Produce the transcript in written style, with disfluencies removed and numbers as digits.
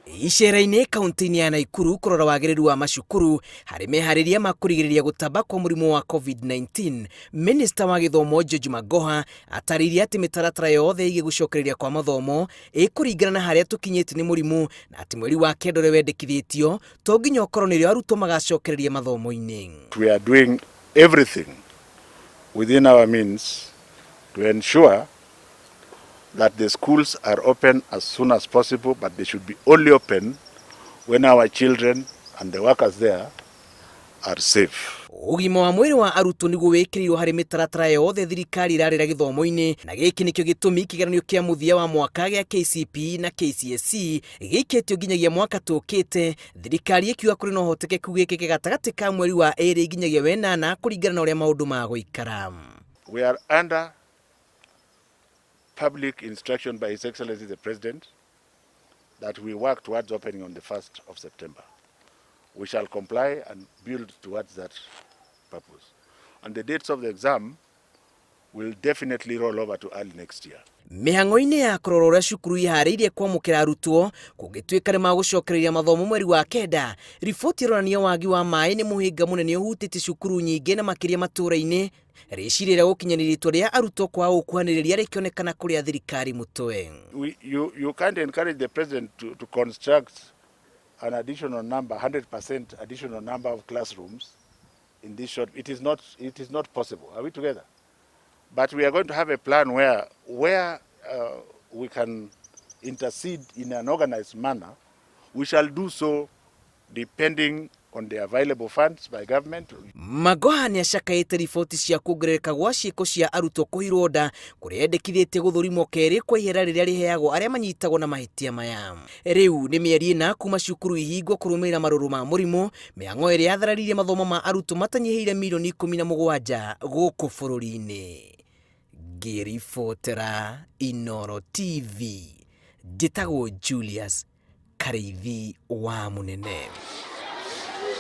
Icera-inĩ kaunti-inĩ ya Naikuru kũrora wagĩrĩru wa macukuru harĩ meharĩria ma kũrigĩrĩria gũtamba kwa mũrimũ wa COVID-19, Minista wa gĩthomo George Magoha atarĩirie atĩ mĩtaratara yothe ĩgiĩ gũcokereria kwa mathomo ĩkũringana na harĩa tũkinyĩte nĩ mũrimũ na atĩ mweri wa kenda ũrĩa wendekithĩtio to nginya ũkorwo nĩrĩo arutwo magacokereria mathomo-inĩ. We are doing everything within our means to ensure that the schools are open as soon as possible, but they should be only open when our children and the workers there are safe. Ũgima wa mwĩrĩ wa arutwo nĩguo wĩkĩrĩirwo harĩ mĩtaratara yothe thirikari ĩrarĩra gĩthomo-inĩ, na gĩkĩ nĩkĩo gĩtũmi kĩgeranio kĩa mũthia wa mwaka gĩa KCPE na KCSE gĩikĩtio nginyagia mwaka tũkĩte, thirikari ĩkiuga kũrĩ na ũhotekeku gĩkĩke gatagatĩ ka mweri wa ĩrĩ nginyagia wenana kũringana na ũrĩa maũndũ magũikara. We are under public instruction by His Excellency the President that we work towards opening on the 1st of September. We shall comply and build towards that purpose. And the dates of the exam will definitely roll over to early next year. Mĩhang'o-inĩ ya kũrora ũrĩa cukuru iharĩirie kwamũkĩra arutwo kũngĩtuĩka nĩ magũcokereria mathomo mweri wa kenda, riboti ĩronania wagi wa maĩ nĩ mũhĩnga mũnene ũhutĩtie cukuru nyingĩ na makĩria matũũra-inĩ. Rĩciria rĩa gũkinyanĩria itua rĩa arutwo kwaga gũkuhanĩrĩria rĩkĩonekana kũrĩa thirikari mũtwe. You can't encourage the president to construct an additional number, 100% additional number of classrooms in this short. It is not possible. Are we together? But we are going to have a plan where we can intercede in an organized manner. We shall do so depending on the available funds by government. Magoha nĩ acakaĩte riboti cia kuongerereka gwa ciĩko cia arutwo kũhirwo nda kũrĩa endekithĩtie gũthũrimwo kerĩ kwa ihera rĩrĩa rĩheagwo arĩa manyitagwo na mahĩtia maya. Rĩu nĩ mĩeri ĩna kuma cukuru ihingwo kũrũmĩrĩra marũrũ ma mũrimũ, mĩhang'o ĩrĩa yathararirie mathomo ma arutwo matanyihĩire mirioni 17 gũkũ bũrũri-inĩ. Ngĩribotera Inooro TV, njĩtagwo Julius Karĩithi wa Mũnene.